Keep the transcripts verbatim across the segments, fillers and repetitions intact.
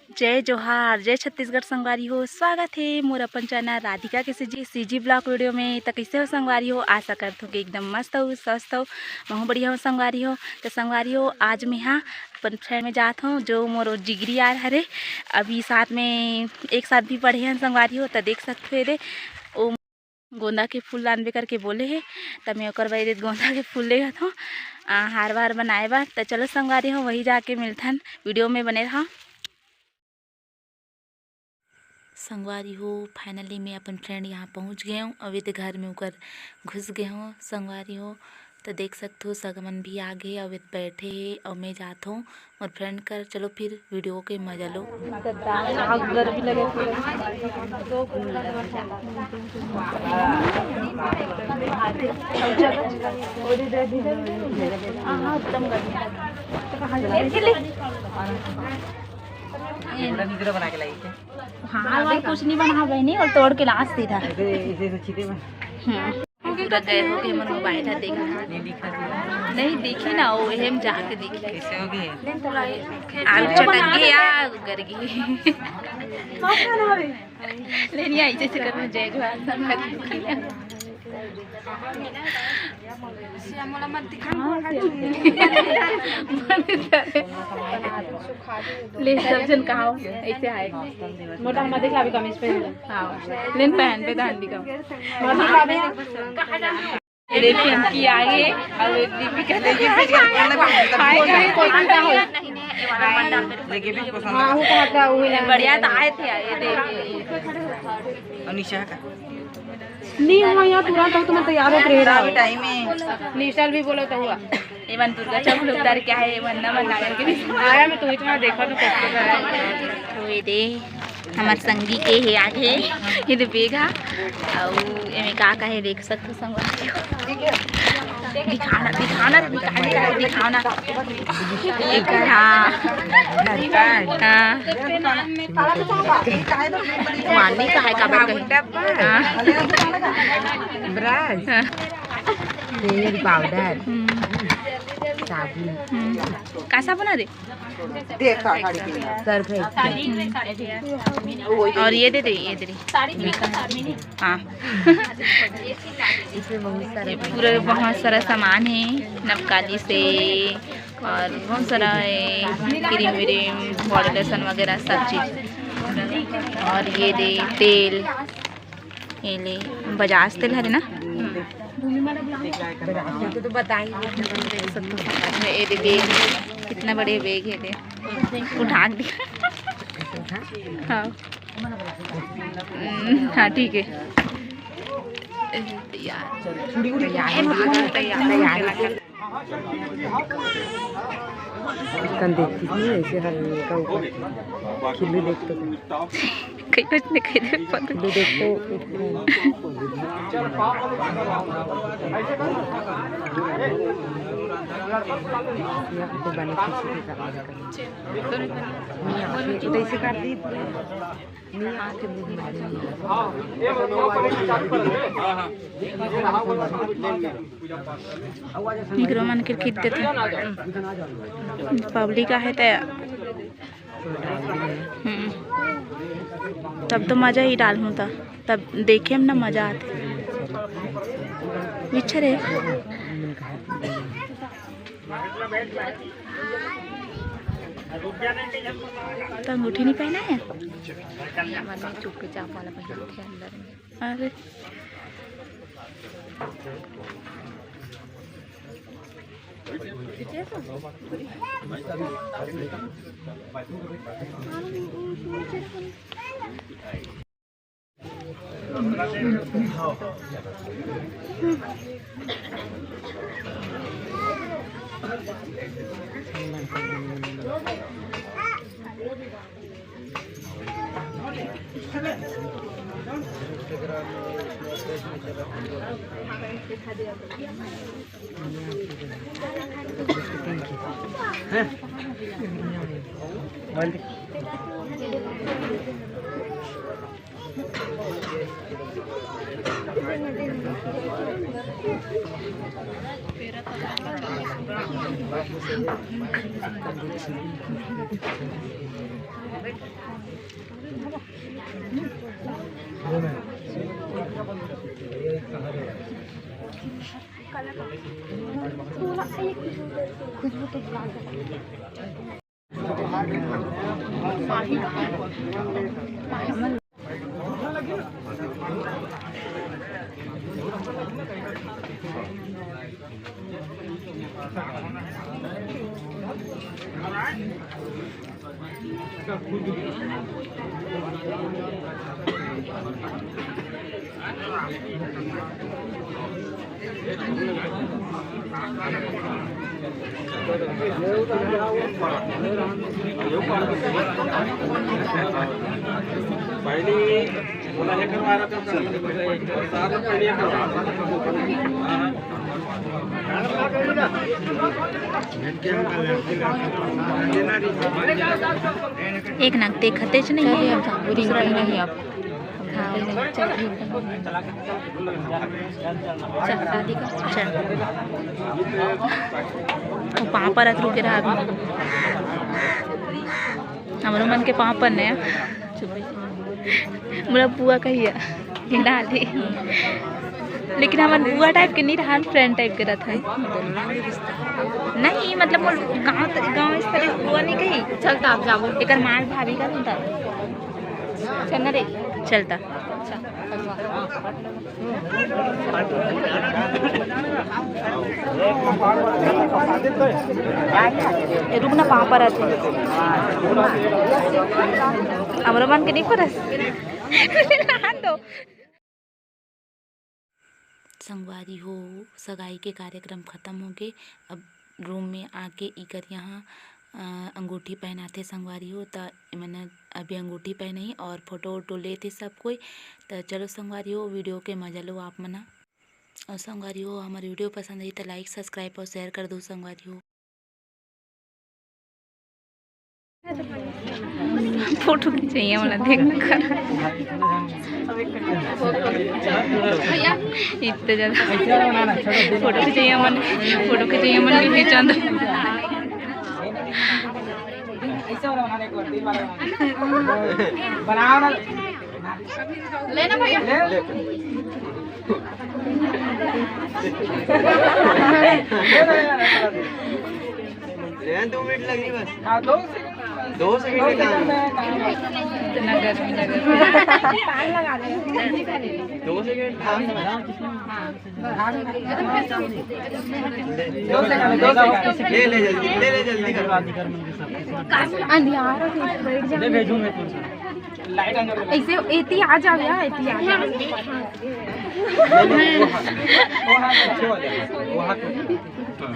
जय जोहार, जय छत्तीसगढ़ संगवारी हो। स्वागत हे मोर अपन चैनल राधिका के सीजी, सीजी ब्लॉग वीडियो में। त कइसे हो संगवारी हो? आशा करत हो कि एकदम मस्त हो, स्वस्थ हो। महूँ बढ़िया हो संगवारी हो। त संगवारी हो, आज मैं हा अपन फ्रेंड में जात हूँ, जो मोर जिगरी यार हरे। अभी साथ में, एक साथ भी पढ़े हन संगवारी हो। त देख सकत हो एदे, ओ गोंदा के फूल लानबे करके बोले हे, त मैं ओकर बर एदे गोंदा के फूल लेगत हूँ, आ, हार वार बनाए बर। त चलो संगवारी हो, वही जाके मिलथन, वीडियो में बने रहा। संगवारी हो, finally मैं अपन फ्रेंड यहाँ पहुँच गए हूँ। अभी तो घर में ओकर घुस गए हूँ संगवारी हो। त देख सकत हो, सगा मन भी आ गे, अभी बैठे हे अउ मैं जात हूँ मोर फ्रेंड कर। चलो फिर वीडियो के मजा लो। हाँ, और कुछ नहीं बना बहनी, और तोड़ के लास सीधा। हम्म। पूरा गए हो के हमर मोबाइल ह देखा। नहीं दिखी ना, वो हम जाके दिखी। कैसे हो गए? आलू चटक गई या गरगी। लेनी आई जैसे कर जय जोहार सब। ले सब जन कहा ऐसे आए। मोटा मत दिखा, अभी कमीज पहन ले। हाँ, लेन पहन पे धान दिखाओ। मत दिखा बे। ये पिंकी आ गई, अब दीपिका हाय, हाय, कौन सा हो? हाँ, वो कहा था, वो ही ना। बढ़िया तो आए थे, ये देख। अनिशा का। नहीं हुआ यहाँ तुरंत, तो मैं तैयार होके रह रहा हूँ। टाइम है। निशल भी बोलो तो हुआ। एमन दुर्गा चौक में उतर के आए, एमन ना मन लागल के भी। आया मैं तुम्हें, तुम्हारा देखा तो कैसे है। तो ये दे, हमर संगी के हे आगे, ये दे बेग हा, अउ एमे का का हे देख सकत हो संगवारी हो। दिखाना, दिखाना, दिखाना, दिखाना। एक, हाँ। हाँ। मानी का है, काबर कही? हाँ। ब्रश। हाँ। तेल, पाउडर, हम्म। साबुन। हम्म। का साबुन आ रे? देख, साड़ी के। सर्फ है। हम्म। और ये दे दे, ये दे दे। हाँ। इसमें बहुत सारा ये पूरा बहुत सारा सामान है, नवकाली से और बहुत सारा है, क्रीम व्रीम, बॉडी लोशन वगैरह सब चीज़। और ये दे तेल, ये ले, बजाज तेल हरे ना। तो बताइए। ये दे बैग, कितना बड़े बैग है दे, उठा के दिखा। हाँ। हम्म, हाँ, ठीक है। तैयार। तैयार। ढक्कन देखती थी ऐसे हल्का ऊपर, खिल्ली देख तो कहीं कुछ नहीं, कहीं देख पता। खिल्ली देख तो आपको बने खिल्ली का। नहीं, आपने तो ऐसे कर दी। निकरो मन के खींच देते। पब्लिक आहे त, हम्म। तब तो मजा ही डालहूँ त, तब देखे में ना मजा आते। बिच्छरे। त अंगूठी नहीं पहना है? चुपचाप वाला पहनते हैं अंदर में। अरे। एक नग देखतेच नहीं है, दूसरा ही नहीं अब। हाँ, चल, ठीक है। चल, शादी का, चल। वो पाँव परत रुके रहा अभी। हमरो मन के पाँव परने हे। मोला बुआ कहिया, डाली। लेकिन हमन बुआ टाइप के नहीं रहन, फ्रेंड टाइप के रहथन। नहीं, मतलब, मोर गाँव त-, गाँव इस तरह बुआ नहीं कही। चल, त आप जाबो। एकर मार भाभी का सुनता। चल ना रे, चलता। ए, रुक ना, पाँव परत हे। हमरो मन के नहीं परस। रहन दो। संगवारी हो, सगाई के कार्यक्रम खतम होगे। अब रूम में आके इकर यहाँ, अ, अंगूठी पहनाथे संगवारी हो। त एमन अभी अंगूठी पहनही और फोटो वोटो लेथे सब कोई। त चलो संगवारी हो, वीडियो के मजा लो आप मन ह। और संगवारी हो, हमर वीडियो पसंद आई त लाइक, सब्सक्राइब और शेयर कर दो संगवारी हो। फोटो खींचइया वाला देख कर। इतना ज्यादा फोटो खींचइया मन, फोटो खींचइया मन भी खींचा दो। ऐसे वाला बनाना, एक बार दिल वाला बनाना। बनाओ ना। लेना भैया। ले। ले। ले ना यार, थोड़ा दे। ले, दो मिनट लग रही बस। हाँ, दो सेकंड। दो सेकंड में काम है। इतना गर्मी लग रहा है। दो सेकंड। हाँ। दो सेकंड, दो सेकंड। ले, ले जल्दी, ले, ले जल्दी कर। अंधियार हो गया, बैठ जा। ले भेजूं मैं तुमसे। लाइट ऑन कर। ऐसे एती आ जाओ यार, एती आ जाओ। ले, ले, वो हाथ, वो हाथ अच्छे वाले हाथ, वो हाथ। हाँ।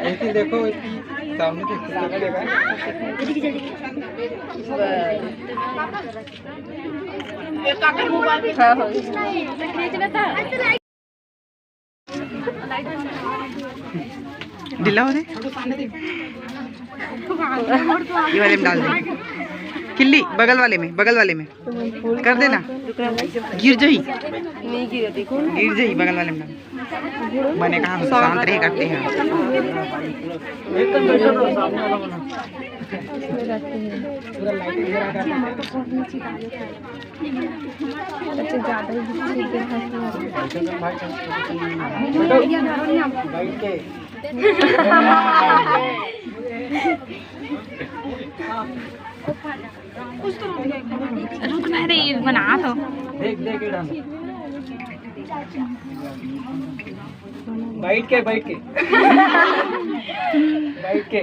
ऐसे देखो, ऐसे सामने देखो। जल्दी, जल्दी। हाँ, हाँ। ढीला हो रे। ये वाले में डाल दे। किल्ली बगल वाले में, बगल वाले में कर देना। गिर जाही। नहीं गिरे, देखो ना। गिर जाही, बगल वाले में डाल। मैंने कहा हम शांत रहे करते हैं। रुक ना रे, ये बना तो। देख, देख, ये डाल। बैठ के, बैठ के। बैठ के।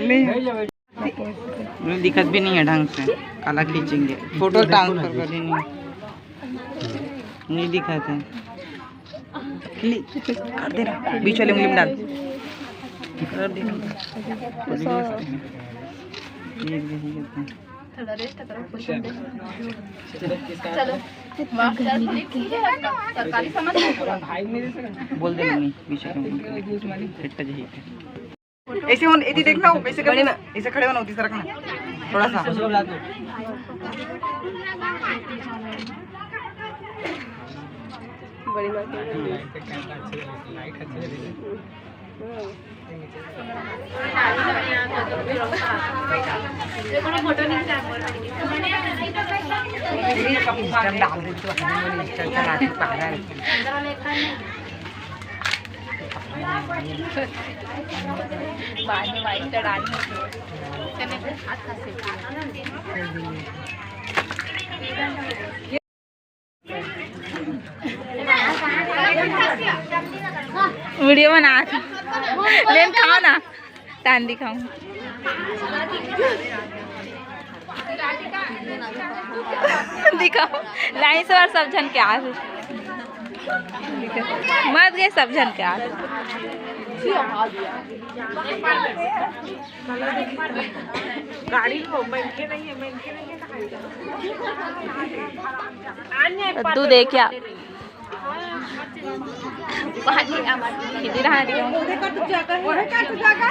ले। बैठ जा, बैठ। नहीं दिखत भी नहीं है ढंग से, काला खींचेंगे। फोटो ट्रांसफर कर देनी। नहीं दिखत है। क्लिक कर दे रहा, बीच वाली उंगली में डाल। कर दे। ये यही करते हैं। थोड़ा रेस्ट करो, क्वेश्चन दे। चलो, मास्टर ठीक है, सरकारी समझ में। बोल दे मम्मी, बीच वाली उंगली। फिट तो यही है। ऐसे होन, ऐसे देखना हो, ऐसे करना, ऐसे खड़े होना होती सरकना, थोड़ा सा। बड़ी माँ की। बाद में वाइन चढ़ानी होती है। चने के साथ खा सकते हैं। वीडियो बना। लेन खाओ ना। तान दिखाऊं। दिखाओ। लाइन से और सब झन के आस। मत गए सब झन के आस। गाड़ी में मनखे नहीं है, मनखे नहीं है, कहाँ जाए? तू देखिया। खिंची रहा है।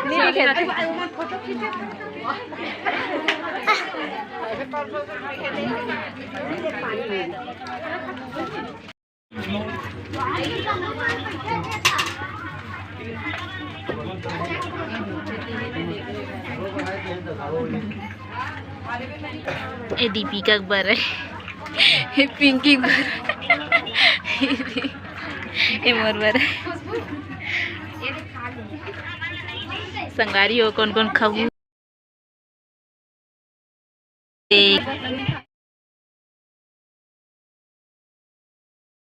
नहीं दिखे। ए दीपिका बर है, ए पिंकी बर है, ए मोर बर है। संगवारी हो, कौन कौन खाबू? देख।